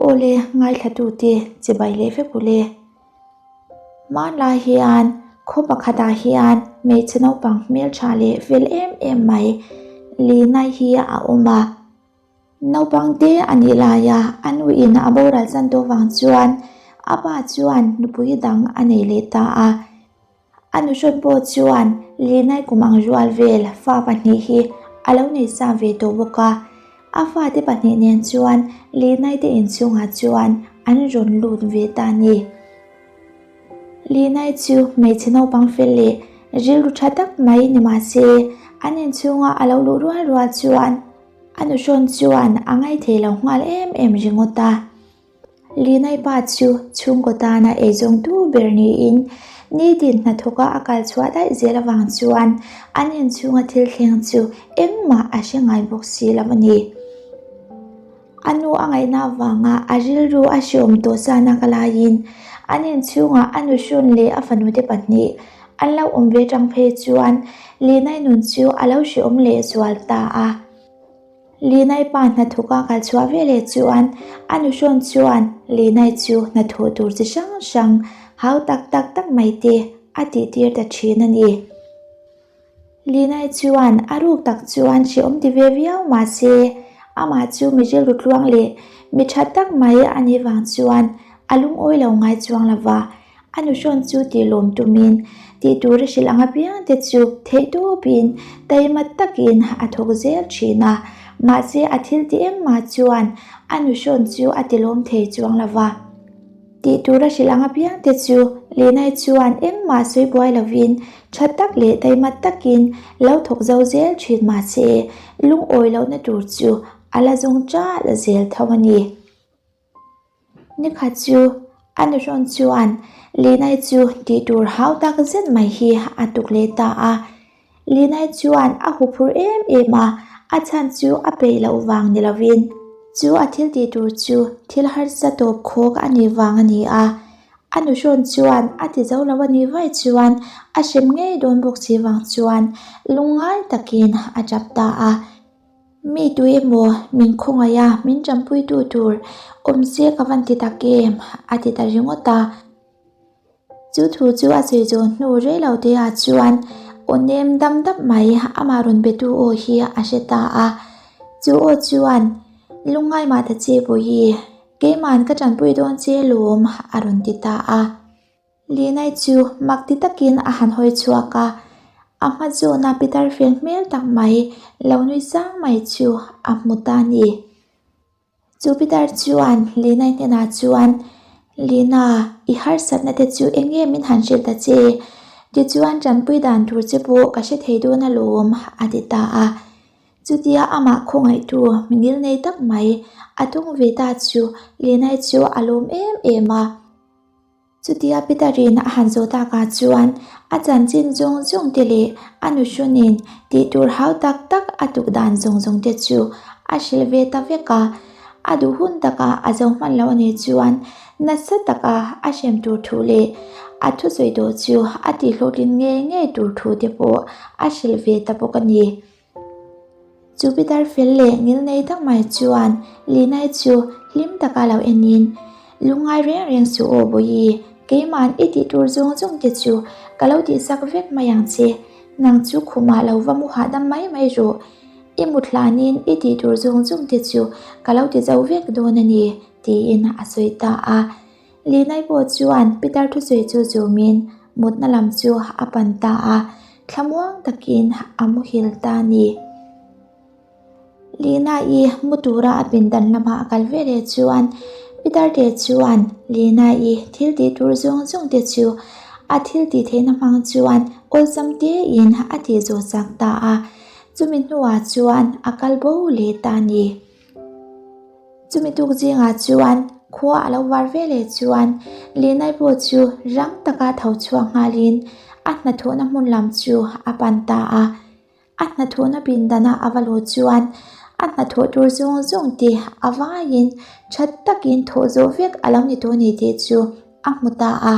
Awle ngaithlatute chibai leh vek ule. Hmanlai hian khaw pakhatah hian hmeichhe naupang hmeltha leh fel em em mai Lina hi a awm a. Naupang te a nih laia a nuin a boral chan tawh vang chuan a pa chuan nupui dang a nei leh ta a. A nuhrawn pawh chuan Linai kum ang rual vel fa pahnih hi a lo nei sa ve tawh bawk a. A fate pahnih nen chuan Linai te inchhungah chuan an rawn lut ve ta a ni. Linai chu hmeichhe naupang fel leh rilru tha tak mai ni mah se, an inchhunga a lo luh rual rual chuan a nuhrawn chuan a ngaithei lo nghal em em ringawt a. Linai pa chu chhungkaw tana eizawngtu ber niin nitin hnathawka a kal chhuah daih zel avang chuan an inchhunga thil thleng chu engmah a hre ngai bawk si lo a ni. A nu a ngaihna avanga a rilru a hreawm tawh sa nak laiin an inchhungah a nuhrawn leh a fanute pahnih an lo awm ve tang phei chuan Linai nun chu a lo hreawm leh zual ta a. Linai pa hnathawk a kal chhuah ve leh chuan a nuhrawn chuan Linai chu hnathawh tur chi hrang hrang hau tak tak tak mai te a tih tir ta thin a ni. Linai chuan a ruk tak chuan hrehawm ti ve viau mah se amah chu mi rilru tluang leh mi tha tak mai a nih vang chuan a lungawi lo ngai chuang lo va. A nuhrawn chu tih lawm tumin tih tur a hrilh ang apiang te chu theih tawpin taima takin a thawk zel thin a, mahse a thil ti engmah chuan a nuhrawn chu a ti lawm thei chuang lo va. Tih tur a hrilh ang apiang te chu Lenai chuan engmah sawi buai lovin tha tak leh taima takin lo thawk zo zel thin mahse lungawi lohna tur chu a la zawng ṭalh zel tho a ni. Nikhat chu a nuhrawn chuan Linai chu tih tur hau tak zet mai hi a tuk leh ta a. Linai chuan a huphur em em a, a chhan chu a peih loh vang ni lovin chu a thil tih tur chu thil harsa tawp khawk a nih vang a ni a. A nuhrawn chuan a ti zo lo a nih vaih chuan a hrem ngei dawn bawk si vang chuan lungngai takin a tap ta a. Mi tui emaw min khawngaih a, min tanpuitu tur awm se ka van ti tak em? a ti ta ringawt a. Chu thu chu a sawi zawh hnu rei lo te ah chuan aw nem dam dap mai amah rawn betu aw hi a hre ta a. Chu aw chuan, Lungngai mah ta che Bawihi, keiman ka tanpui dawn che lawm a rawn ti ta a. Linai chu mak ti takin a han hawi chhuak a, a hma zawna pitar fel hmel tak mai lo nui sang mai chu a hmu ta a ni. Chu pitar chuan Linai hnenah chuan, Lina, i harsatna te chu eng nge min han hrilh ta che? Tichuan tanpui dan tur che pawh ka hre thei dawn alawm, a ti ta a. Chutia amah khawngaihtu mingil nei tak mai a tung ve ta chu Linai chu a lawm em em a. Chutia Peter-in a han zawh takah chuan a chanchin zawng zawng te leh a nuhrunin tih tur hau tak tak a tuk dan zawng zawng te chu a hrilh ve ta vek a. A duh hun takah a zo hman lo a nih chuan nasa taka a hrem tur thu leh a thusawi tawh chu a tihhlawhtlin ngei ngei tur thu te pawh a hrilh ve ta bawk a ni. Chu pitar fel leh ngil nei tak mai chuan Linai chu hlim taka lo enin, Lungngai reng reng suh aw Bawihi, keima'n i tih tur zawng zawng te chu ka lo tihsak vek mai ang che. Nang chu khumah lo va mu hahdam mai mai rawh. I mut hlanin i tih tur zawng zawng te chu ka lo ti zo vek dawn a ni, tiin a sawi ta a. Linai pawh chuan Peter thusawi chu zumin mutna lam chu a pan ta a, thlamuang takin a muhil ta a ni. Lina-i mu tura a pindan lama a kal ve leh chuan Peter te chuan Lina-i thil tih tur zawng zawng te chu a thil tih theihna hmang chuan awlsam tein a tih zawh chak ta a, chumi hnuah chuan a kal bo leh ta a ni. Chumi tuk zingah chuan khua a lo var ve leh chuan Linai pawh chu rang taka tho chhuak nghalin a hnathawhna hmun lam chu a pan ta a. A hnathawhna pindana a va luh chuan a hnathawh tur zawng zawng te a vaiin tha takin thawh zawh vek a lo ni tawh a ni tih chu a hmu ta a.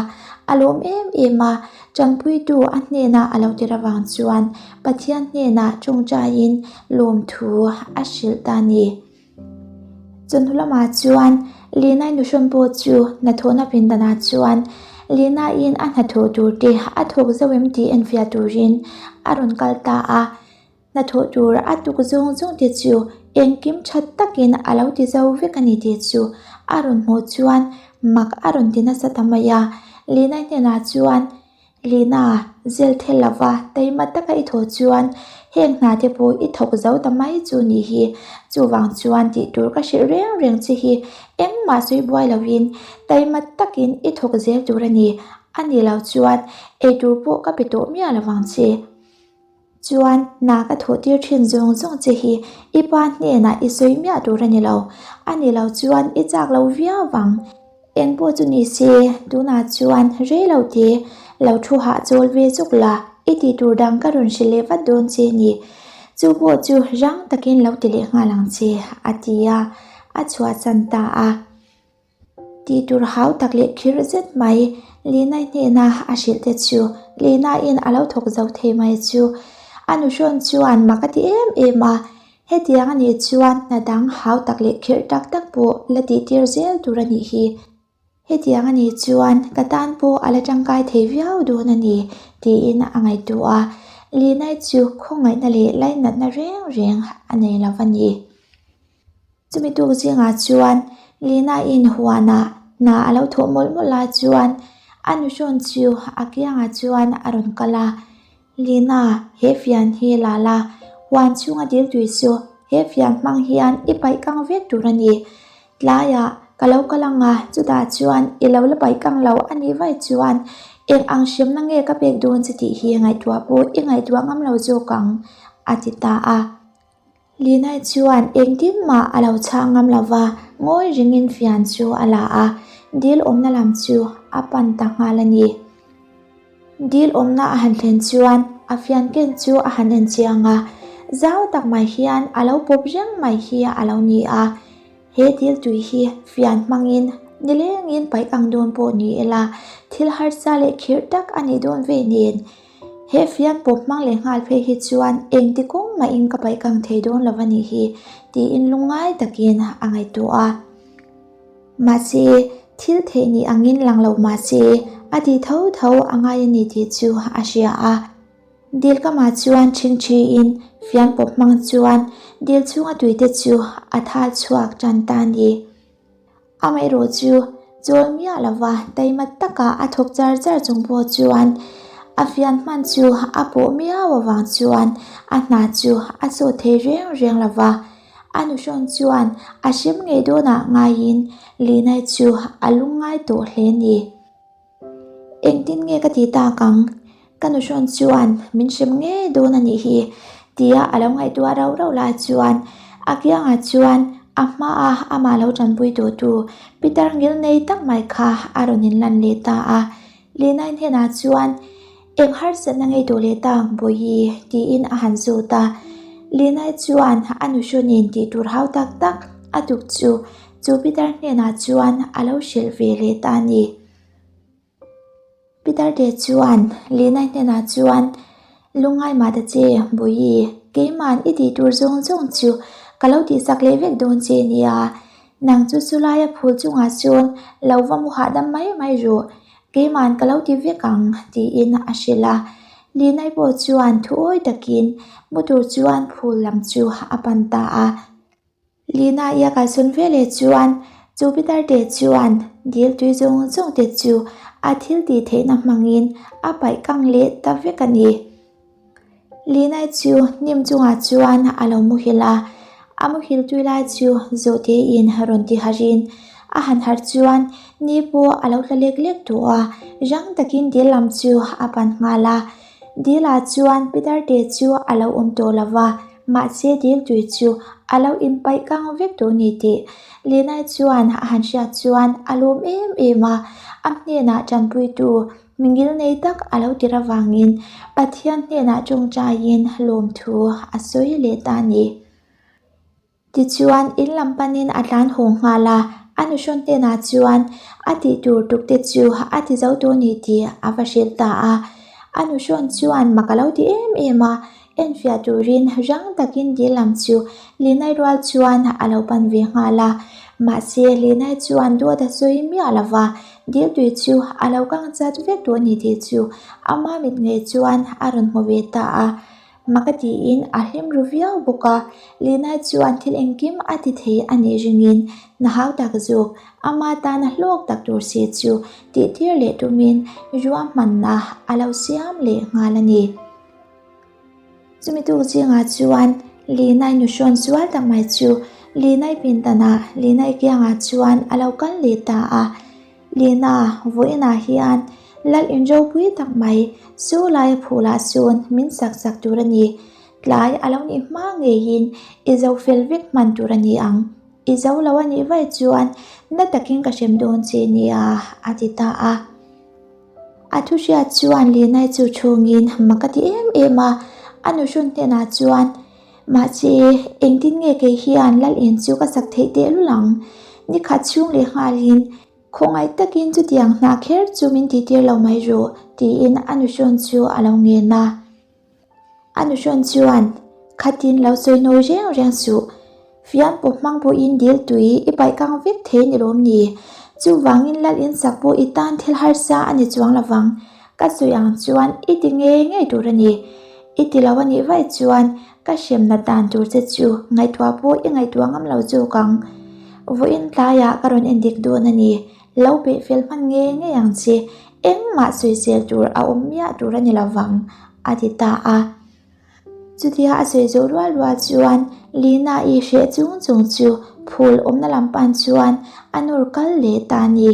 A lawm em em a, tanpuitu a hnenah a lo tir avang chuan Pathian hnenah tawngtaiin lawmthu a hrilh ta a ni. Chawhnu lamah chuan Lina-i nuhrawn pawh chu hnathawhna pindanah chuan Lina-in a hnathawh tur te a thawk zo em tih enfiah turin a rawn kal ta a. Hnathawh tur a tuk zawng zawng te chu engkim tha takin a lo ti zo vek a ni tih chu a rawn hmuh chuan mak a rawn ti nasa ta mai a. Lina-i hnenah chuan Lina, zel thel lova taima taka i thawh chuan heng hna te pawh i thawk zo ta mai chu nih hi. Chuvang chuan tih tur ka hrilh reng reng che hi engmah sawi buai lovin taima takin i thawk zel tur a ni. A nih loh chuan eitur pawh ka pe tawh miah lovang che. Chuan hna ka thawh tir thin zawng zawng che hi i pa hnenah i sawi miah tur a ni lo. A ni lo chuan i chak lo viau vang. Eng pawh chu ni se, tunah chuan rei lo te lo thu hah chawl ve chuk la, i tih tur dang ka rawn hrilh leh vat dawn che ni. Chu pawh chu rang takin lo ti leh nghal ang che, a ti a, a chhuahsan ta a. Tih tur hau tak leh khir zet mai Lina-i hnena a hrilh te chu Lina-in a lo thawk zo thei mai chu a nuhrawn chuan mak a ti em em a, hetiang a nih chuan hna dang hau tak leh khirh tak tak pawh la tih tir zel tur a nih hi. Hetiang a nih chuan ka tan pawh a la tangkai thei viau dawn a ni tiin a ngaihtuah a, Lina-i chu khawngaihna leh lainatna reng reng a nei lo a ni. Chumi tuk zingah chuan Lina-in huanah hna a lo thawh mawlh mawlh lai chuan a nuhrawn chu a kiangah chuan a rawn kal a, Lina, he fian hi la la, huan chhunga dil tui chu he fian hmang hian i paih kang vek tur a ni. Tlaiah ka lo kal ang a, chutah chuan i lo la paih kang lo a nih vaih chuan eng ang hremna nge ka pek dawn che tih hi ngaihtuah pawh i ngaihtuah ngam lo zawk ang, a ti ta a. Lina chuan engtin mah a lo chhang ngam lo va, ngawi ringin fian chu a la a, dil awmna lam chu a pan ta nghal a ni. Dil awmna a han thlen chuan a fian ken chu a han en chiang a, zau tak mai hian a lo pawp reng mai hi a lo ni a. He dil tui hi fian hmangin nilengin paih ang dawn pawh ni ila, thil harsa leh khirh tak a nih dawn ve nen. He fian pawp hmang leh nghal phei hi chuan engti kawng mahin ka paih kang thei dawn lo a nih hi tiin lungngai takin a ngaihtuah a. Mahse, thil theih ni angin lang lo mahse, a tih tho tho a ngai a ni tih chu a hria a. Dil kamah chuan ṭhingṭhiin fian pawp hmang chuan dil chhunga tuite chu a thal chhuak ṭan ta a ni. Amaherawh chu chawl miah lova taima taka a thawk char char chung pawh chuan a fian hman chu a pawh miau avang chuan a hna chu a sawt thei reng reng lova. A nuhrawn chuan a hrem ngei dawnah ngaiin Lina-i chu a lungngai tawh hle ni. Engtin nge ka ti tak ang? Ka nuhrawn chuan min hrem ngei dawn a nih hi tia a lo ngaihtuah rauh rauh lai chuan a kiangah chuan a hmaa amah lo tanpui tawh tu Peter ngil nei tak mai kha a rawn inlan leh ta a. Lina-i hnenah chuan eng harsatna ngei tawh leh tak Bawihi tiin a han zawt a. Lina-i chuan a nuhrawnin tih tur hau tak tak a tuk chu Chu Peter hnenah chuan a lo hrilh ve leh ta a ni. Peter te chuan Lina hnenah chuan, Lungngai mah ta che, Bawihi, keima'n i tih tur zawng zawng chu ka lo tihsak leh vek dawn che nia. Nang chu chulaia phul chungah chuan lo va mu hahdam mai mai rawh, keima'n ka lo ti vek ang, tiin a hrilh a. Lina-i pawh chuan thuawi takin mu tur chuan phul lam chu a pan ta a. Lina i a kalsawn ve leh chuan chu pitar te chuan dil tui zawng zawng te chu a thil tih theihna hmangin a paih kang leh ta vek a ni. Lina chu hnim chungah chuan a lo muhil a, a muhil tui lai chu zawhte in rawn ti harhin a han harh chuan ni pawh a lo tla lek lek tawh a, rang takin dil lam chu a pan nghal a. Dil ah chuan pitar te chu a lo awm tawh lo va. Mahse dil tui chu a lo inpaih kang vek tawh ni tih Lina chuan a han hriat chuan a lawm em em a, a hnenah tanpuitu mingil nei tak a lo tir avangin Pathian hnenah tawngtaiin lawmthu a sawi leh ta a ni. Tichuan in lam panin a tlan haw nghal a, a nuhrawn hnenah chuan a tih tur tuk te chu a ti zo tawh ni tih a va hrilh ta a. A nuhrawn chuan mak a lo ti em em a, Enfiah turin rang takin dil lam chu Linai rual chuan a lo pan ve nghal a. Mahse, Lenai chuan dawt a sawi miah lo va, dil tui chu a lo kang chat vek tawh a ni tih chu ama mit ngei chuan a rawn hmu ve ta a. Mak a tiin a hlim ru viau bawk a, Lenai chuan thil engkim a ti thei a nih ringin na hau tak zawk ama tana hlawk tak tur si chu tihtir leh tumin ruahmanna a lo siam leh nghal a ni. Chumi tuk zingah chuan Linai nuhrawn sual tak mai chu Linai pindanah Linai kiangah chuan a lo kal leh ta a. Lina, vawiinah hian lal in ropui tak mai chu laia phulah sawn min sak chak tur a ni. Tlai a lo nih hma ngeiin i zo fel vek hman tur a ni ang. I zo lo a nih vaih chuan na takin ka hrem dawn che nia, a ti ta a. A thu hriat chuan Linai chu chhungin mak a ti em em a, a nuhrawn hnenah chuan, Mahse, engtin nge kei hian lal in chu ka sak theih tehlul ang? Ni khat chhung leh nghalin khawngaih takin chutiang hna kher chu min tihtir lo mai rawh, tiin a nuhrawn chu a lo ngen a. A nuhrawn chuan, Khatin lo sawi nawi reng reng suh. Fian pawh hmang pawhin dil tui i paih kang vek thei ni lawm ni? Chuvangin lal in sak pawh i tan thil harsa a ni chuang lovang. Ka sawi ang chuan i ti ngei ngei tur a ni. I ti lo a nih vaih chuan ka hremna dan tur che chu ngaihtuah pawh i ngaihtuah ngam lo zawk ang. Vawiin tlaiah ka rawn endik dawn a ni. Lo peih fel hman ngei ngei ang che, engmah sawisel tur a awm miah tur a ni lo vang, a ti ta a. Chutia a sawi zawh rual rual chuan Lina-i hreh chung chung chu phul awmna lam pan chuan a nawr kal leh ta a ni.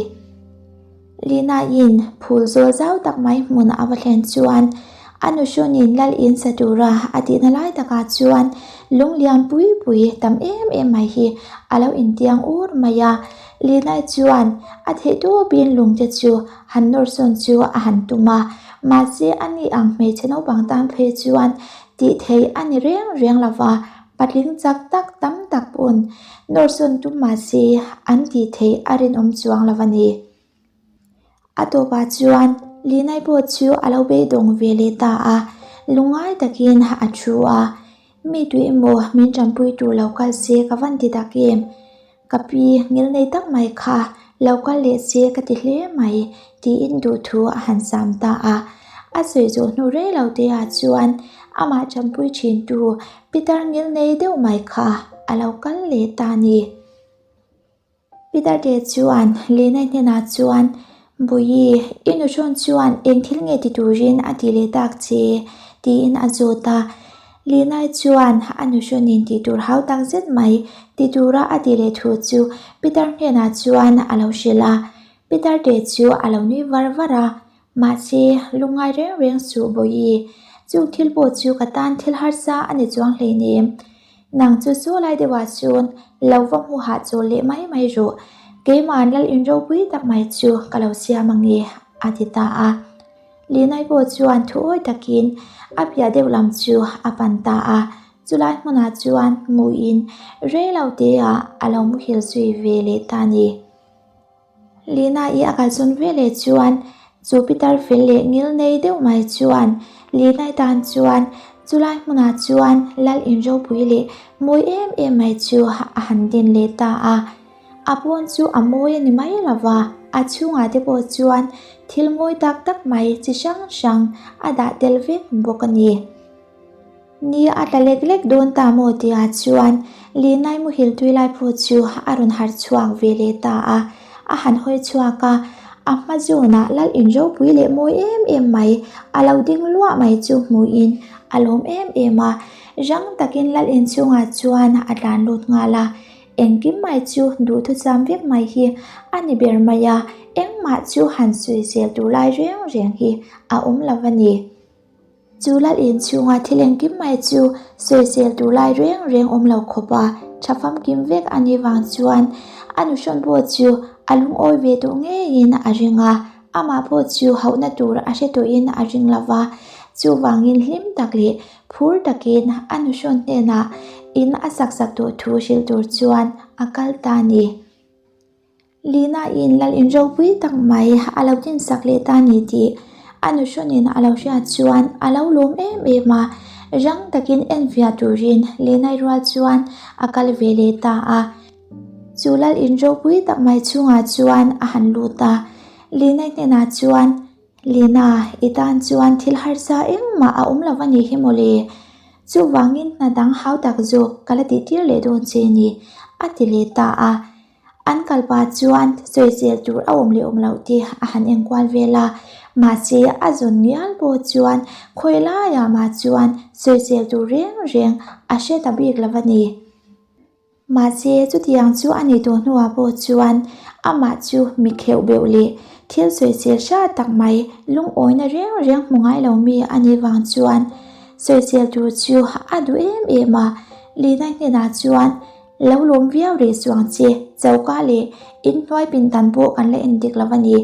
Lina-in phul zawl zau tak mai hmun a va thlen chuan a nuhrawnin lal in sa tura a tihna lai takah chuan lung lian pui pui tam em em mai hi a lo intiang ur mai a. Linai chuan a theih tawpin lungte chu han nawr sawn chu a han tum a, mahse a ni ang hmeichhe naupang tan phei chuan tih theih a ni reng reng lo va, patling chak tak tam tak pawn nawr sawn tum mahse an tih theih a rinawm chuang lo a ni. A tawpah chuan Linai pawh chu a lo beidawng ve leh ta a, lungngai takin a thu a, Mi tui emaw min tanpui tur lo kal se ka van ti tak em? Ka pi ngilnei tak mai kha lo kal leh se ka ti hle mai tiin duhthu a han sam ta a. A sawi zawh hnu rei lo te ah chuan amah tanpui thintu Peter ngilnei deuh mai kha a lo kal leh ta a ni. Peter te chuan Lena hnenah chuan, Bawihi, i nuhrawn chuan eng thil nge ti turin a ti leh tak che? tiin a zawt a. Lena chuan a nuhrawnin tih tur hau tak zet mai ti tura a ti leh thu chu Peter hnenah chuan a lo hrilh a. Peter te chu a lo nui var var a, Mahse, lungngai reng reng suh Bawihi, chung thil pawh chu ka tan thil harsa a ni chuang hleinem. Nang chu saw lai deuhah chuan lo va hmu hahchawl leh mai mai rawh, keimah lal in ropui tak mai chu ka lo siam ang e, a ti ta a. Linai pawh chuan thu awi takin a piah deuh lam chu a pan ta a, chulai hmunah chuan hmuhin rei lo teah a lo muhil zui ve leh ta a ni. Lina i a kalsawn ve leh chuan chu pitar fel leh ngil nei deuh mai chuan Lina i tan chuan chulai hmunah chuan lal in ropui leh mawi em em mai chu a han din leh ta a. A pawn chu a mawi a ni mai lo va, a chhungah te pawh chuan thil mawi tak tak mai chi hrang hrang a dah tel vek bawk a ni. Ni a tla lek lek dawn ta maw tihah chuan Linai muhil tui lai pawh chu a rawn harh chhuak ve leh ta a, a han hawi chhuak a, a hma zawnah lal in ropui leh mawi em em mai a lo ding luah mai chu hmuhin a lawm em em a, rang takin lal in chhungah chuan a tlan lut nghal a, engkim mai chu duhthucham vek mai hi a ni ber mai a, engmah chu han sawi zel tur lai reng reng hi a awm lo a ni. Chu lal in chhunga thil engkim mai chu sawisel tur lai reng reng awm lo khawp a, tha famkim vek a nih vang chuan a nuhrawn pawh chu a lungawi ve tawh ngeiin a ring a, amah pawh chu hauhna tur a hre tawhin a ring lo va, chuvangin hlim tak leh phur takin a nuhrawn hnenah in a sak sak tawh thu hrilh tur chuan a kal ta a ni. Lina in lal in ropui tak mai a lo din sak leh ta ni tih a nuhrawnin a lo hriat chuan a lo lawm em em a, rang takin enfiah turin Lina-i rual chuan a kal ve leh ta a. Chu lal in ropui tak mai chhungah chuan a han lut a, Lina hnenah chuan, Lina, i tan chuan thil harsa engmah a awm lo a nih hi mawle. Chuvangin hna dang hau tak zawk ka la tihtir leh dawn che ni, a ti leh ta a. An kalpa chuan sawisel tur a awm leh awm loh te a han enkual vel a, mahse a zawn ngial pawh chuan khawi laiah mah chuan sawisel tur reng reng a hre ta bik lo a ni. Mahse chutiang chu a nih tawh hnuah pawh chuan amah chu mi kheuh beuh leh thil sawisel hrat tak mai lungawina reng reng hmu ngai lo mi a nih vang chuan sawisel tur chu a duh em em a, Lina hnenah chuan Lo lawm viau rih chuang che, choka leh inhnuai pindan pawh kan la endik lo a ni.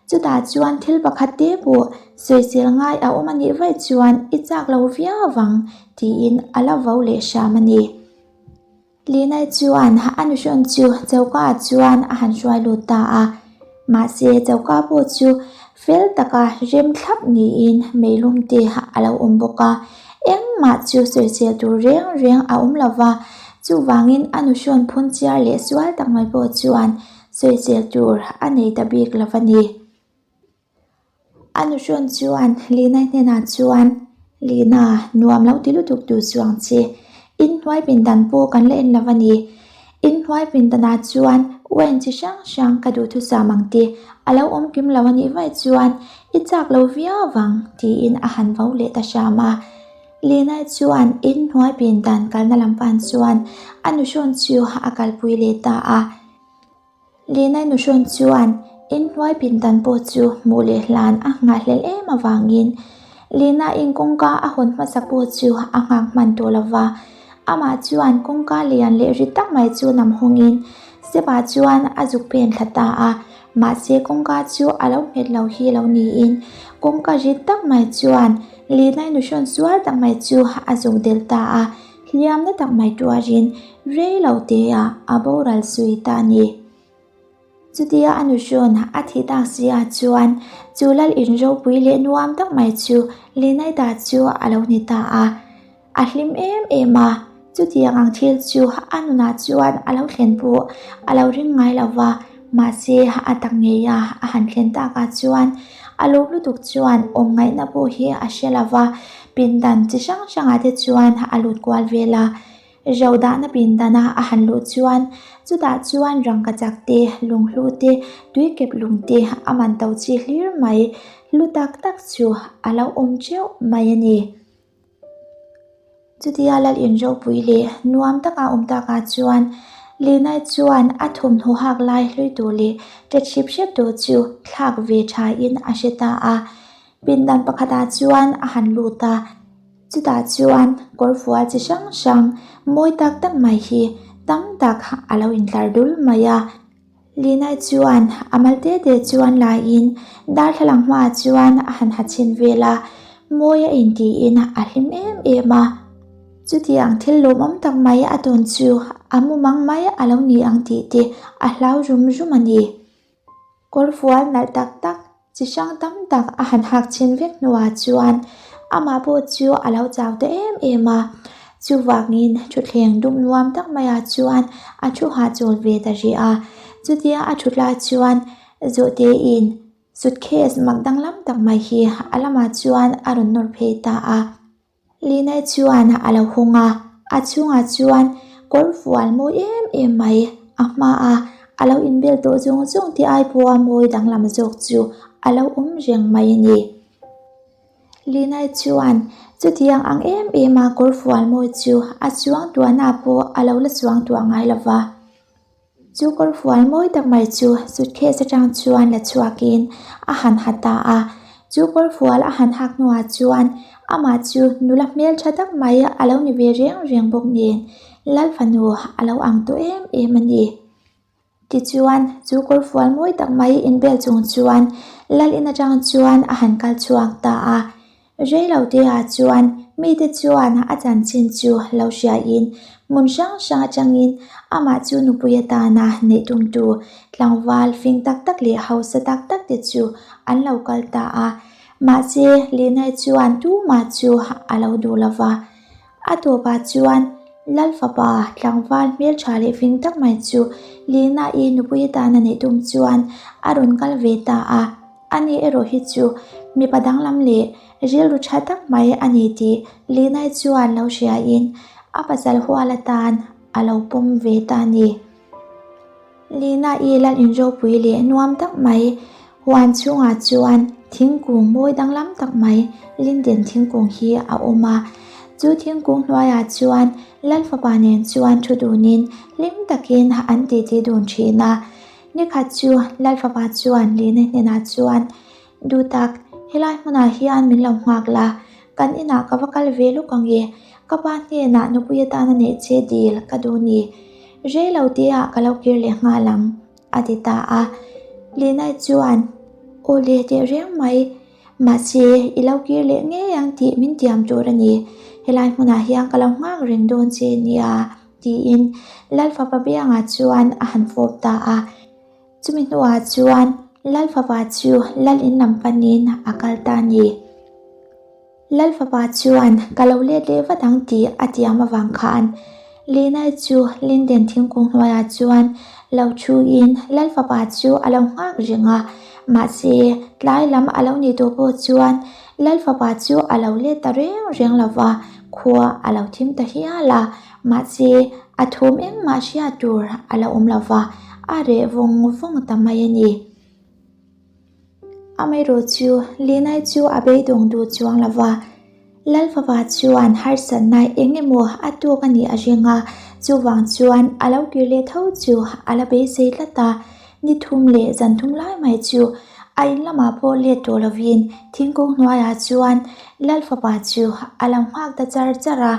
Chutah chuan thil pakhat te pawh sawisel ngai a awm a nih vaih chuan i chak lo viau vang tiin a la vo leh hram a ni. Linai chuan a nuhrawn chu choka ah chuan a han hruai lut ta a, mahse choka pawh chu fel taka rem thlap niin meilum te a lo awm bawk a, engmah chu sawisel tur reng reng a awm lo va, chuvangin a nuhrawn phun chiar leh sual tak mai pawh chuan sawisel tur a nei ta bik lo va ni. A nuhrawn chuan Lina hnenah chuan, Lina, nuam lo ti lutuk tur chuang che, inhnuai pindan pawh kan la en lo va ni. Inhnuai pindanah chuan wine chi hrang hrang ka duhthusam ang te a lo awm kim lo a nih vaih chuan i chak lo viau vang tiin a han vo leh ta hram a. Lina chuan inhnuai pindan kalna lam pan chuan a nuhrawn chu a kalpui leh ta a. Lina nuhrawn chuan inhnuai pindan pawh chu hmuh leh hlan a nghahhlelh em avangin Lina in kawngka a hawn hmasa pawh chu a nghak hman tawh lo va, amah chuan kawngka lian leh ri tak mai chu nam hawngin step ah chuan a zuk pen thla ta a, mahse kawngka chu a lo nghet lo hi lo niin kawngka ri tak mai chuan Lina nuhrawn sual tak mai chu a zuk del ta a. Hliamna tak mai tuarin rei lo teah a boral zui ta a ni. Chutia a nuhrawn a thih tak si ah chuan chu lal in ropui leh nuam tak mai chu Linaida chu a lo ni ta a. A hlim em em a, chutiang ang thil chu a nunah chuan a lo thlen pawh a lo ring ngai lo va, mahse a tak ngei a a han thlen takah chuan a lawm lutuk chuan awm ngaihna pawh hi a hre lo va. Pindan chi hrang hrangah te chuan a lut kual vel a, ro dahna pindana a han luh chuan chutah chuan rangkachak te, lunghlu te, tuikep lung te a man to chi hlir mai hlu tak tak chu a lo awm teuh mai a ni. Chutia lal in ropui leh nuam taka awm takah chuan Linai chuan a thawmhnaw hak lai hlui tur leh ṭet hrep hrep tur chu thlak ve thain a hre ta a. Pindan pakhatah chuan a han lut a, chutah chuan kawrfual chi hrang hrang mawi tak tak mai hi tam tak a lo intlar dul mai a. Lina chuan a mal te te chuan laiin darthlalang hmaah chuan a han ha chhin vel a, mawi a intiin a hlim em em a. Chutiang thil lawmawm tak mai a tawn chu a mumang mai a lo ni ang tih te a hlau rum rum a ni. Kawrfual nalh tak tak chi hrang tam tak a han hak chhin vek hnuah chuan amah pawh chu a lo chau ta em em a, chuvangin thutthleng dum nuam tak maiah chuan a thu hahchawl ve ta rih a, chutia a thut lai chuan Zawhte-in suitcase mak danglam tak mai hi a lamah chuan a rawn nawr phei ta a. Lina chuan a lo hawng a, a chhungah chuan kawr fual mawi em em mai a hma a, a lo inbel tawh zawng zawng te ai pawha mawi danglam zawk chu a lo awm reng mai a ni. Lina chuan chutiang ang em em a kawr fual mawi chu a chuang tuahna pawh a lo la chuang tuah ngai lo va. Chu kawrfual mawi tak mai chu suitcase atang chuan la chhuakin a han ha ta a, chu kawrfual a han hak hnuah chuan amah chu nula hmeltha tak mai a lo ni ve reng reng bawk nen Lal fanu a lo ang tawh em em a ni. Tichuan chu kawrfual mawi tak mai inbel chung chuan Lal in atang chuan a han kal chhuak ta a. Reiloteah chuan mite chuan a chanchin chu lo hriain hmun hrang hrang atangin amah chu nupui atana neih tumtu tlangval fing tak tak leh hausa tak tak te chu an lo kal ta a. Mahse, Linai chuan tumah chu a lo duh lo va. A tawpah chuan Lal fapa tlangval hmeltha leh fing tak mai chu Lina-i nupui atana neih tum chuan a rawn kal ve ta a. Ani erawh hi chu mipa danglam leh rilru tha tak mai a ni tih Lina-i chuan lo hriain a pasal hual atan a lo pawm ve ta a ni. Lina-i lal inropui leh nuam tak mai huan chhungah chuan thingkung mawi danglam tak mai Linden thingkung hi a awm a. Chu thingkung hnuaiah chuan lal fapa nen chuan thu dunin hlim takin an titi dun thin a. Nikhat chu lal fapa chuan Lina hnenah chuan, Duhtak, helai hmunah hian min lo nghak la, kan inah ka va kal ve lawk ang e, ka pa hnenah nupui atana neih che dil ka duh ni. Rei lo teah ka lo kir leh nghal ang, a ti ta a. Linai chuan, Aw le teh reng mai, mahse i lo kir leh ngei ang tih min tiam tur a ni, helai hmunah hian ka lo nghak reng dawn che nia, tiin Lalfapa biangah chuan a han fawp ta a. Chumi hnuah chuan Lalfapa chu Lal in lam panin a kal ta a ni. Lalfapa chuan ka lo let leh vat ang tih a tiam avang khan Linai chu Linden thingkung hnuaiah chuan lo thuin Lalfapa chu a lo nghak reng a, mahse tlai lam a lo nih tawh pawh chuan Lalfapa chu a lo let ta reng reng lo va, khua a lo thim ta hial a, mahse a thum engmah hriat tur a la awm lo va, a reh vawng vawng ta mai a ni. Amaherawh chu Linai chu a beidawng duh chuang lo va, Lalfapa chuan harsatna eng emaw a tuk a nih a ring a, chuvang chuan a lo kir leh tho chu a la beisei tlat a, ni thum leh zan thum lai mai chu a in lamah pawh let tawh lovin thingkung hnuaiah chuan Lalfapa chu a lo nghak ta char char a,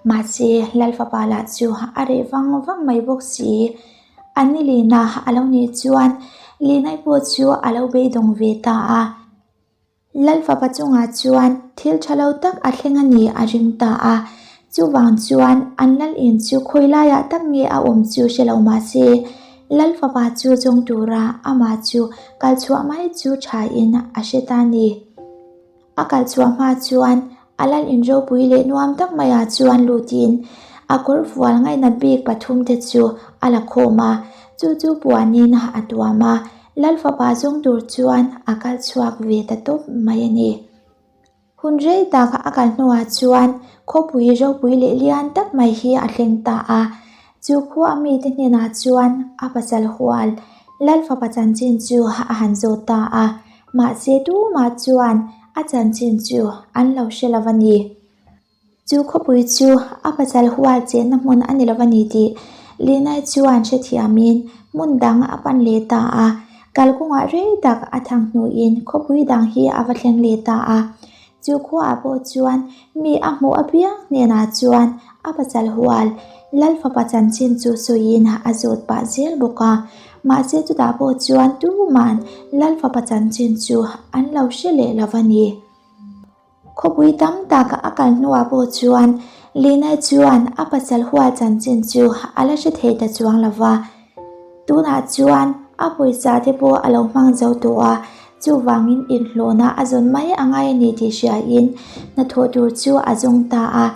mahse Lalfapa lah chu a reh vang vang mai bawk si. A ni lina a lo nih chuan Linai pawh chu a lo beidawng ve ta a. Lalfapa chungah chuan thil tha lo tak a thleng a ni a ring ta a. Chuvang chuan an lal in chu khawi laiah tak nge a awm chu hre lo mah se, Lalfapa chu zawng tura amah chu kal chhuah mai chu thain a hre ta a ni. A kal chhuah hma chuan a lal in ropui leh nuam tak maiah chuan lutin a kawr fual ngainat bik pathumte chu a la khawm a, chu chu puanin a tuam a, lal fapa zawng tur chuan a kal chhuak ve ta tawp mai a ni. Hun rei tak a kal hnuah chuan khawpui ropui leh lian tak mai hi a thleng ta a, chu khua mite hnenah chuan a pasal hual lal fapa chanchin chu a han zawt ta a. Mahse tumah chuan a chanchin chu an lo hre lo a ni. Chu khawpui chu a pasal hual chenna hmun a ni lo a ni tih Linai chuan hrethiamin hmun dang a pan leh ta a. Kalkawngah rei tak a thang hnuin khawpui dang hi a va thleng leh ta a. Chu khuaah pawh chuan mi a hmuh apiang hnenah chuan a pasal hual Lal fapa chanchin chu sawiin a zawt pah zel bawk a. Mahse chutah pawh chuan tuman Lal fapa chanchin chu an lo hre leh lo a ni. Khawpui tam tak a kal hnuah pawh chuan Lina chuan a pasal hual chanchin chu a la hre thei ta chuang lo va. Tunah chuan a pawisa te pawh a lo hmang zo tawh a, chuvangin inhlawhna a zawn mai a ngai a ni tih hriain hnathawh tur chu a zawng ta a.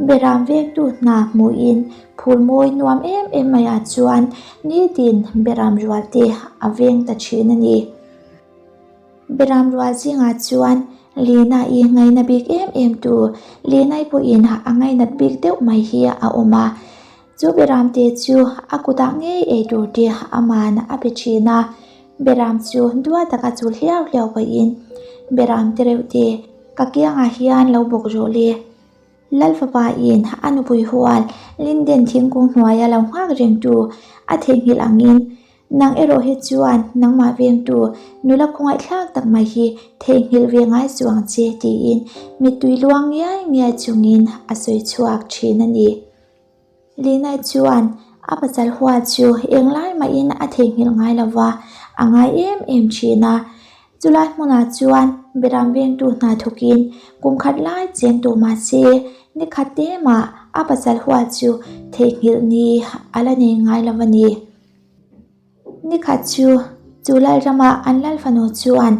Beram vengtu hna hmuhin phul mawi nuam em em maiah chuan nitin beram rual te a veng ta thin a ni. Beram rual zingah chuan Lina-i ngaina bik em em tu Lina-i pawhin a ngainat bik deuh mai hi a awm a. Chu Beramte chu a kutah ngei ei tur te aman a pe thin a, Beram chu duat taka chul hliau hliau pahin, Beram te reuh te, ka kiangah hian lo bawk rawh le. Lal fapa in a nupui hual Linden thingkung hnuaia lo nghak reng tu a theihnghilh angin, Nang erawh hi chuan nangmah vengtu nula khawngaihthlak tak mai hi theihnghilh ve ngai suh ang che tiin mittui luang ngiai ngiai chungin a sawi chhuak thin a ni. Linai chuan a pasal hual chu englai mahin a theihnghilh ngai lo va, a ngai em em thin a. Chulai hmunah chuan Beram vengtu hna thawkin kum khat lai cheng tawh mah se, ni khat te mah a pasal hual chu theihnghilh ni a la nei ngai lo a ni. Ni khat chu, chu Lalrama an Lalfanu chuan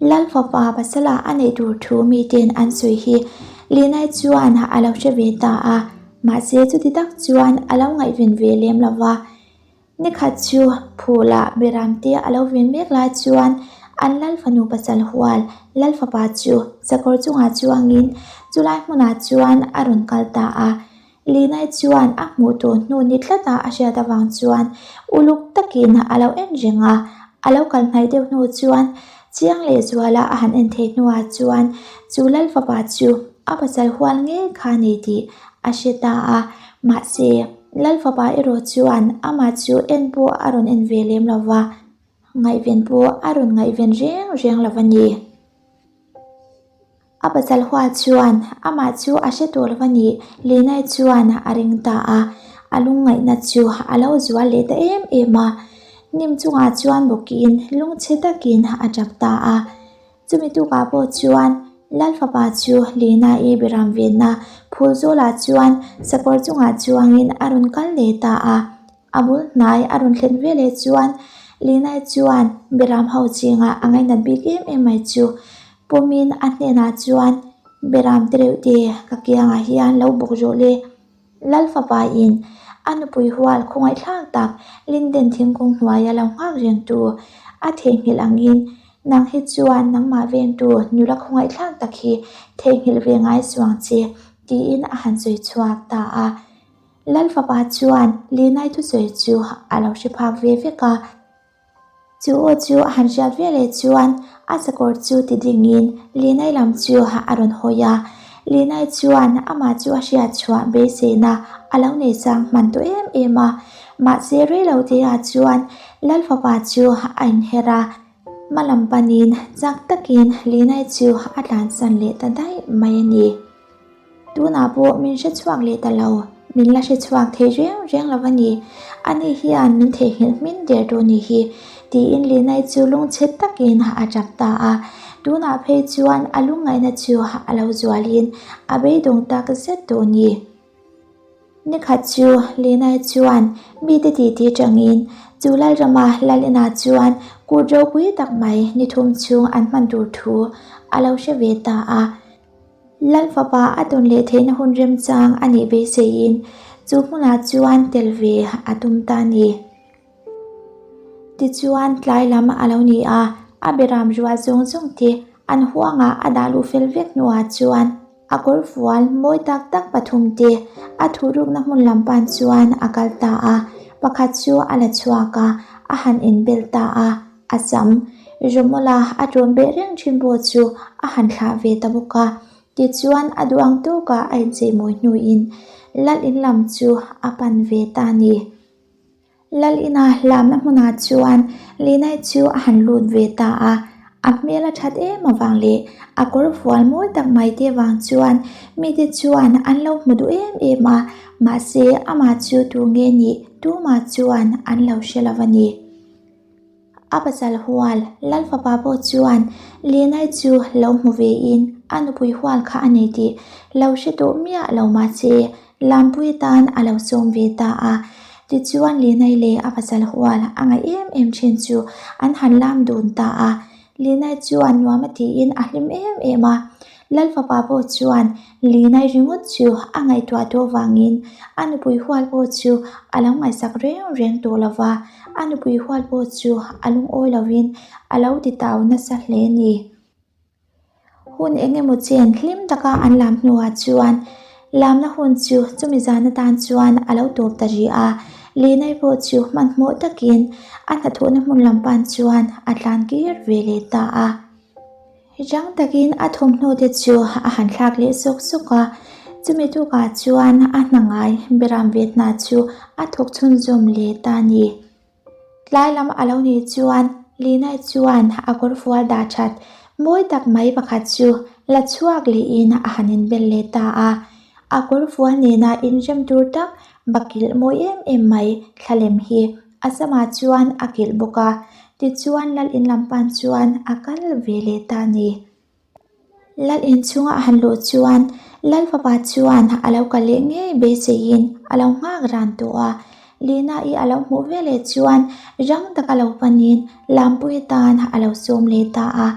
Lalfapa pasala a neih tur thu miten an sawi hi Linai chuan a lo hre ve ta a. Mahse chuti tak chuan a lo ngaihven ve lem lo va. Nikhat chu Phula Beramte a lo ven mek lai chuan an Lal fanu pasal hual Lal fapa chu sakawr chungah chuangin chulai hmunah chuan a rawn kal ta a. Linai chuan a hmuh tawh hnu ni tlata a hriat avang chuan uluk takin a lo en reng a, a lo kal hnaih deuh hnu chuan chiang leh zuala a han en theih hnuah chuan chu Lal fapa chu a pasal hual ngei kha a ni tih a hre ta a, mahse Lal fapa erawh chuan amah chu en pawh a rawn en ve lem lo va, ngaihven pawh a rawn ngaihven reng reng lo a ni. A pasal hual chuan amah chu a hre tawh lo a nih Linai chuan a ring ta a, a lungngaihna chu a lo zual leh ta em em a. Hnim chungah chuan bawkin lungchhe takin a tap ta a. Chumi tukah pawh chuan Lal fapa chu Lina-i biram venna phul zawlah chuan sakawr chungah chuangin a rawn kal leh ta a. A bul hnai a rawn thlen ve leh chuan Lina-i chuan biram ho chingah a ngainat bik em em mai chu pawmin a hnenah chuan, Biram te reuh te, ka kiangah hian lo bawk rawh le. Lal fapa in a nupui hual khawngaihthlak tak Linden thingkung hnuaia lo nghak reng tu a theihnghilh angin nang hi chuan nangmah vengtu nula khawngaihthlak tak hi theihnghilh ve ngai suang che tiin a han sawi chhuak ta a. Lal fapa chuan Linai thusawi chu a lo hre phak ve vek a. Chu aw chu a han hriat ve leh chuan a sakawr chu ti dingin Linai lam chu a rawn hawi a. Linai chuan amah chu a hriat chhuah beiseina a lo nei chang hman tawh em em a. Mahse reilo teah chuan Lal fapa chu a inher a, hma lam panin chak takin Linai chu a tlansan leh ta daih mai a ni. Tunah pawh min hre chhuak leh ta lo, min la hre chhuak thei reng reng lo a ni. Ani hian min theihnghilh hmin der tawh ni hi, tiin Linai chu lungchhe takin a tap ta a. Tunah phei chuan a lungngaihna chu a lo zualin a beidawng tak zet tawh ni. Nikhat chu Linai chuan mite titi tangin chu Lalrama Lalina chuan kut ropui tak mai nithum chhung an hman tur thu a lo hre ve ta a. Lal fapa a tawn leh theihna hun remchang a nih beiseiin chu hmunah chuan tel ve a tum ta a ni. Tichuan tlai lam a lo ni a, a beram rual zawng zawng te an huangah a dah luh fel vek hnuah chuan a kawr fual mawi tak tak pathum te a thuhrukna hmun lam pan chuan a kal ta a, pakhat chu a la chhuak a, a han inbel ta a. A sam Romola a ṭawn beh reng ṭhin pawh chu a han thlah ve ta bawk a. Tichuan a duh ang tawkah a incheimawi hnuin Lal in lam chu a pan ve ta a ni. Lal ina hlamna hmunah chuan Linai chu a han lut ve ta a. A hmel a ṭhat em avang leh a kawr fual mawi tak mai te vang chuan mite chuan an lo hmu duh em em a, mahse amah chu tu nge nih tumah chuan an lo hre lo a ni. A pasal hual Lal fapa pawh chuan Linai chu lo hmu vein a nupui hual kha a nei tih lo hre tawh miah lo mahse Lampui tan a lo sawm ve ta a. Tichuan Linai leh a pasal hual a ngaih em em thin chu an han lam dun ta a. Linai chuan nuam a tiin a hlim em em a. Lal fapa pawh chuan Linai ringawt chu a ngaihtuah tawh vangin a nupui hual pawh chu a lo ngaihsak reng reng tawh lo va, a nupui hual pawh chu a lungawi lovin a lo ti tau nasa hle a ni. Hun eng emaw chen hlim taka an lam hnuah chuan lamna hun chu chumi zan atan chuan a lo tawp ta rih a, Linai pawh chu hmanhmawh takin a hnathawhna hmun lam pan chuan a tlan kir ve leh ta a. Rang takin a thawmhnaw te chu a han thlak leh sawk sawk a, chumi tukah chuan a hna ngai beram ve hna chu a thawk chhunzawm leh ta a ni. Tlai lam a lo nih chuan Lina chuan a kawr fual dah that mawi tak mai pakhat chu la chhuak lehin a han inbel leh ta a, a kawr fual nena inrem tur tak bakilh mawi em em mai thlalem hi A samah chuan a kilh bawk a, tichuan Lal in lam pan chuan a kal ve leh ta a ni. Lal in chhunga a han luh chuan Lal fapa chuan a lo kal leh ngei beiseiin a lo nghak ran tawh a. Lina-i a lo hmuh ve leh chuan rang taka lo panin Lampui tan a lo sawm leh ta a.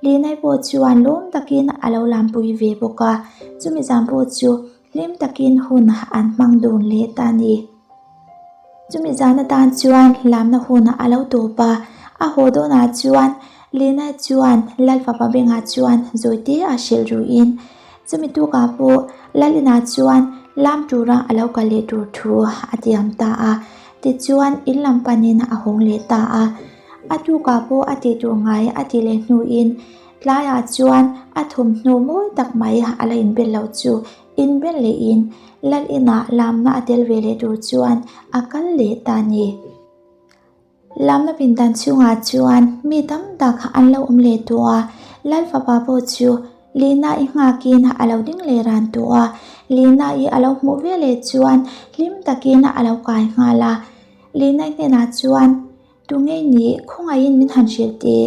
Lina-i pawh chuan lawm takin a lo lampui ve bawk a, chumi zan pawh chu. Hlim takin hun an hmang dun leh ta a ni. Chumi zan atan chuan lamna hun a lo tawp a, a haw dawnah chuan Lina chuan Lal fapa bengah chuan zawite a hrilh ruin chumi tukah pawh Lalinah chuan lam tura a lo kal leh tur thu a tiam ta a. Tichuan in lam panin a hawng leh ta a. A tukah pawh a tih tur ngai a tih leh hnuin tlaiah chuan a thawmhnaw mawi tak mai a la inbel loh chu Inbel lehin Lal inah lamna a tel ve leh tur chuan a kal leh ta a ni. Lamna pindan chhungah chuan mi tam tak an lo awm leh tawh a, Lal fapa pawh chu Lina-i nghakin a lo ding leh ran tawh a. Lina-i a lo hmuh ve leh chuan hlim takin a lo kai nghal a. Lina-i hnenah chuan. Tu ngei nih khawngaihin min han hrilh teh.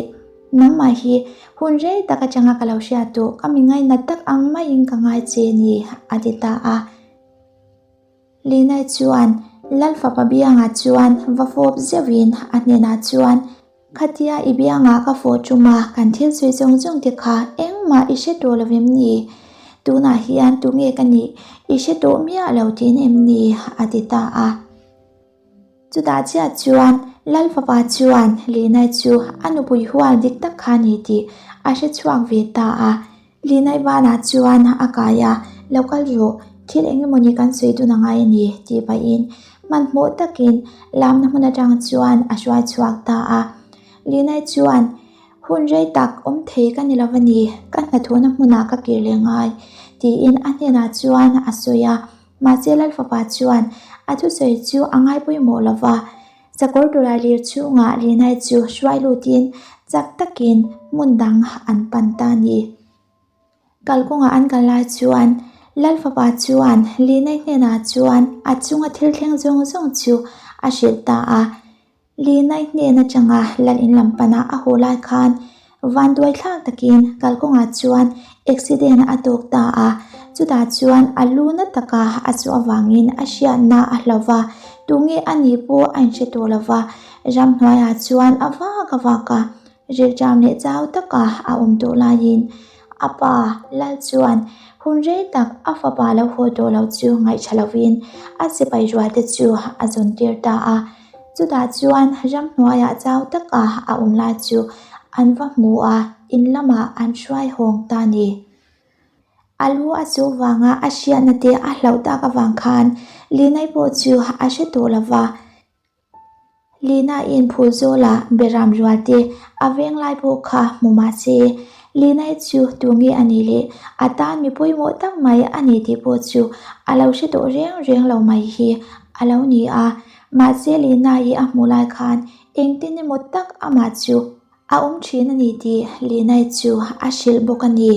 Nangmah hi hun rei tak atanga ka lo hriat tawh, ka mi ngainat tak ang maiin ka ngai che ni, a ti ta a. Linai chuan Lal fapa biangah chuan va fawp zeuhin a hnenah chuan, Khatia i biangah ka fawh ṭuma kan thil sawi zawng zawng te kha engmah i hre tawh lo em ni? Tunah hian tu nge ka nih i hre tawh miah lo tiin em ni? a ti ta a. Chutah chiah chuan Lal fapa chuan Linai chu a nupui hual dik tak kha a ni tih a hre chhuak ve ta a. Linai banah chuan a kai a, Lo kal rawh, thil eng emaw ni kan sawi dun a ngai a ni, tih pahin hmanhmawh takin lamna hmun atang chuan a hruai chhuak ta a. Linai chuan, Hun rei tak awm thei ka ni lo a ni, ka hnathawhna hmunah ka kir leh ngai, tiin a hnenah chuan a sawi a. Mahse Lal fapa chuan a thusawi chu a ngai pawimawh lo va, sakawr tawlai lir chhungah Rinai chu hruai lutin chak takin hmun dang an pan ta a ni. Kalkawngah an kal lai chuan Lal fapa chuan Rinai hnenah chuan a chunga thil thleng zawng zawng chu a hrilh ta a. Linai hnen atanga lal in lam pana a haw lai khan vanduai thlak takin kalkawngah chuan accident a tawk ta a, chutah chuan a lu na taka a chu avangin a hriatna a hlo va, tunge a nih pawh a inhre tawh lo va, ramhnuaiah chuan a vak a vak a, rilṭam leh chau taka a awm tawh laiin a pa lal chuan hun rei tak a fapa lo haw tawh lo chu ngaihṭha lovin a sipai rualte chu a zawn tir ta a. Chutah chuan ramhnuaiah chau taka a awm lai chu an va hmu a, in lamah an hruai hawng ta a ni. A lu a chu vanga a hriatna te a hlauh tak avang khan Linai pawh chu a hre tawh lo va. Lina-in phul zawlah Beram rual te a veng lai pawh kha hmu mah se, Linai chu tu nge a nih leh a tan mi pawimawh tak mai a ni tih pawh chu a lo hre tawh reng reng lo mai hi a lo ni a. Mahse Lina-i a hmuh lai khan engtin emaw tak amah chu a awm thin a ni tih Lina-i chu a hrilh bawk a ni.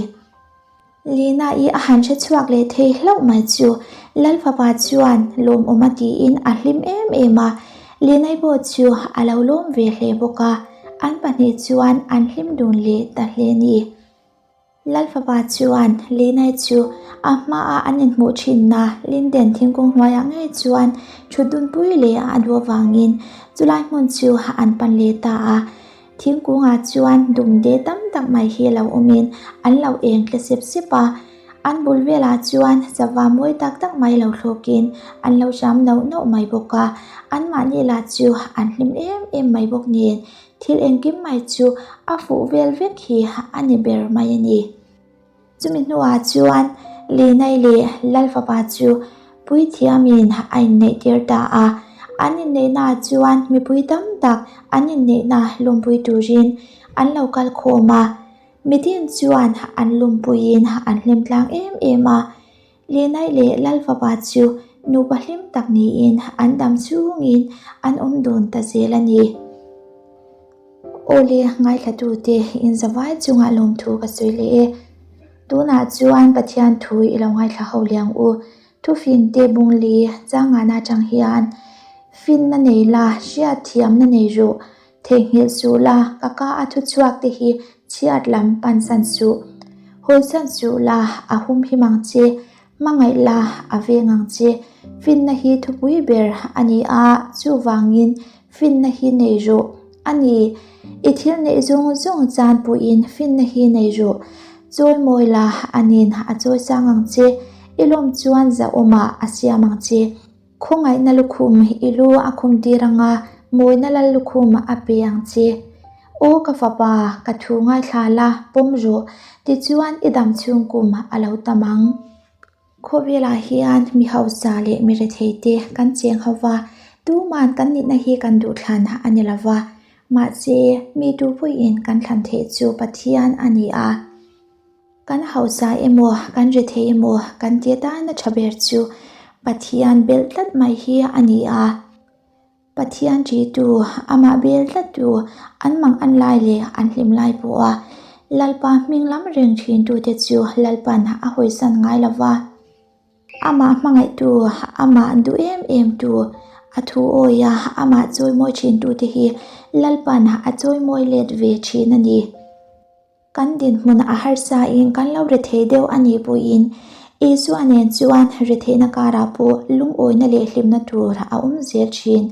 Lina-i a han hre chhuak leh thei hlauh mai chu Lal fapa chuan lawmawm a tiin a hlim em em a, Lina-i pawh chu a lo lawm ve hle bawk a, an pahnih chuan an hlim dun leh ta hle a ni. Lal fapa chuan Linai chu a hmaah an inhmuh thinna Linden thingkung hnuaiah ngei chuan thut dunpui leh a duh avangin chulai hmun chu an pan leh ta a. Thingkungah chuan dumde tam tak mai hi lo awmin an lo eng tle sep sep a. An bul velah chuan sava mawi tak tak mai lo thlawkin an lo hram nauh nauh mai bawk a. Anmahni lah chu an hlim em em mai bawk nen Thil engkim mai chu a fuh vel vek hi a ni ber mai a ni. Chumi hnuah chuan Linai leh Lal fapa chu puithiamin a inneih tir ta a. An inneihnaah chuan mipui tam tak an inneihna lawmpui turin an lo kal khawm a. Mitin chuan an lawmpuiin an hlim tlang em em a. Linai leh Lal fapa chu nupa hlim tak niin an dam chungin an awm dun ta zel a ni. Awle ngaithlatute inzavai chungah lawmthu ka sawi leh e. Tunah chuan Pathian thu i lo ngaithla ho liang u. Thufinte bungli changana atang hian finna nei la, hriatthiamna nei rawh. Theihnghilh suh la, ka ka a thu chhuak te hi chhiat lam pansan suh. Hawisan suh la, a hum him ang che. Hmangaih la, a veng ang che. Finna hi thupui ber a ni a, chuvangin finna hi nei rawh. A ni, i thil neih zawng zawng chan pawhin finna hi nei rawh. Chawimawi la, a nin a chawi sang ang che. I lawm chuan zahawmah a siam ang che. Khawngaihna lukhum i lu a khum tir anga mawina lal lukhum a pe ang che. Aw ka fapa, ka thu ngaithla la, pawm rawh, tichuan i dam chhung kum a lo tam ang. Khawvelah hian mi hausa leh mi retheite kan cheng ho va, tuman kan nihna hi kan duhthlan a ni lo va, mahse mi tupuiin kan thlan theih chu Pathian a ni a. Kan hausa emaw, kan rethei emaw kan tih atana tha ber chu Pathian belh tlat mai hi a ni a. Pathian ṭitu, amah bel tlattu, an mang an lai leh an hlim lai pawha Lalpa hming lam reng ṭhintute chu Lalpan a hawisan ngai lo va. Amah hmangaihtu, amah duh em emtu, a thu awia amah chawimawi ṭhintute hi Lalpan a chawimawi let ve ṭhin a ni. Kan dinhmun a harsain kan lo rethei deuh a nih pawhin Isua nen chuan retheihna karah pawh lungawina leh hlimna tur a awm zel thin.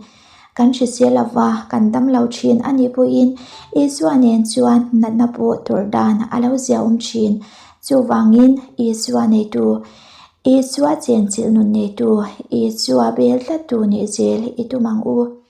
Kan hrisel lova kan dam lo thin a nih pawhin Isua nen chuan natna pawh tawrh dan a lo ziaawm thin. Chuvangin Isua neitu, Isua chenchilh nun neitu, Isua bel tlattu nih zel i tum ang u.